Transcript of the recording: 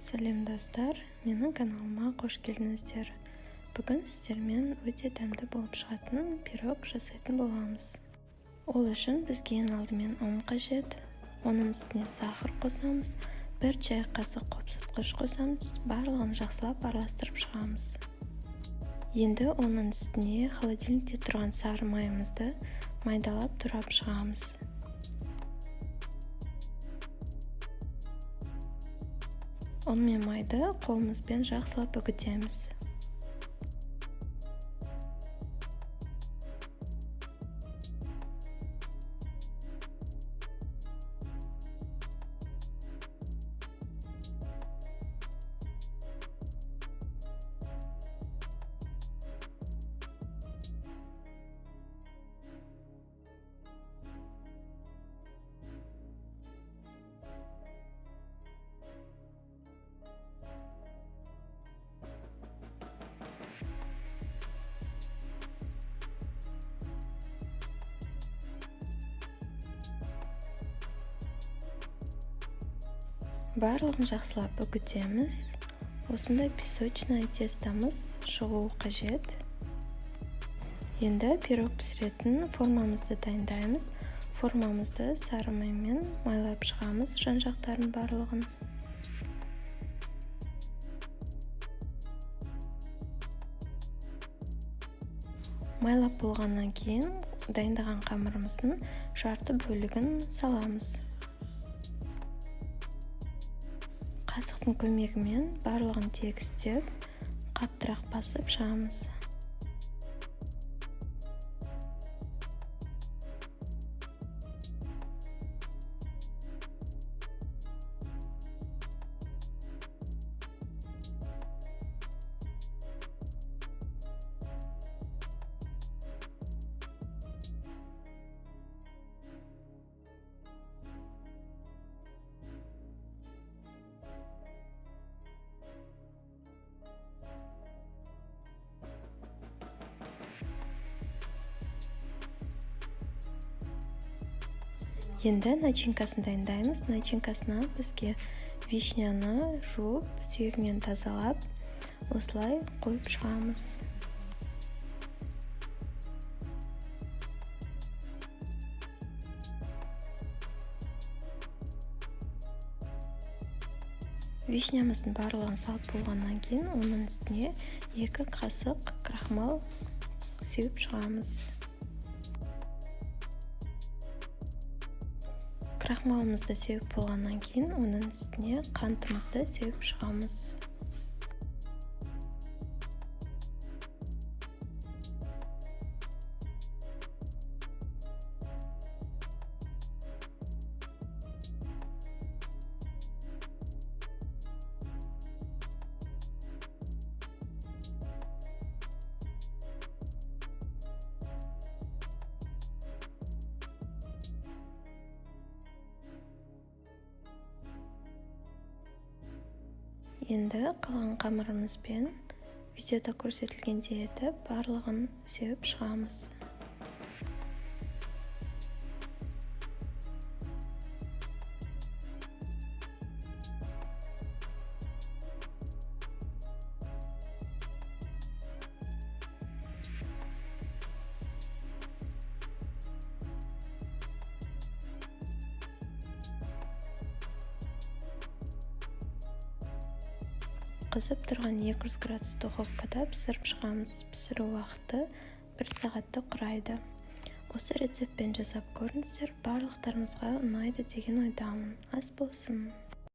Сәлем, достар! Менің каналыма қош келдіңіздер! Бүгін сіздермен өте дәмді болып шығатын пирог жасайтын боламыз. Ол үшін бізге ең алдымен ұн қажет. Оның үстіне сахар қосамыз, 1 чай қасық қопсытқыш қосамыз, барлығын жақсылап араластырып шығамыз. Енді оның үстіне холодильникте тұрған сары майымызды майдалап турап шығамыз. Ұн мен майды қолымызбен жақсылап үгітеміз. Барлығын жақсылап үгітеміз. Осындай песочное тестомыз шығуы қажет. Енді пирог пісіретін формамызды дайындаймыз. Формамызды сары маймен майлап шығамыз жан-жақтарын барлығын. Майлап болғаннан кейін дайындаған қамырымыздың жарты бөлігін саламыз. Қасықтың көмегімен барлығын тегістеп, қаттырақ басып шығамыз. Енді начинкасын дайындаймыз. Начинкасына бізге вишняны жуып, сүйегінен тазалап, осылай қойып шығамыз. Вишнямыздың барлығын салып болғаннан кейін оның үстіне 2 қасық крахмал сеуіп шығамыз. Крахмалымызды сеуіп болғаннан кейін оның үстіне қантымызды сеуіп шығамыз. Енді қалған қамырымызбен видеода көрсетілгендей етіп барлығын сеуіп шығамыз. Қызып тұрған 200 градус духовкада пісіріп шығамыз. Пісіру уақыты 1 сағатты құрайды. Осы рецептпен жасап көріңіздер, барлықтарыңызға ұнайды деген ойдамын. Ас болсын!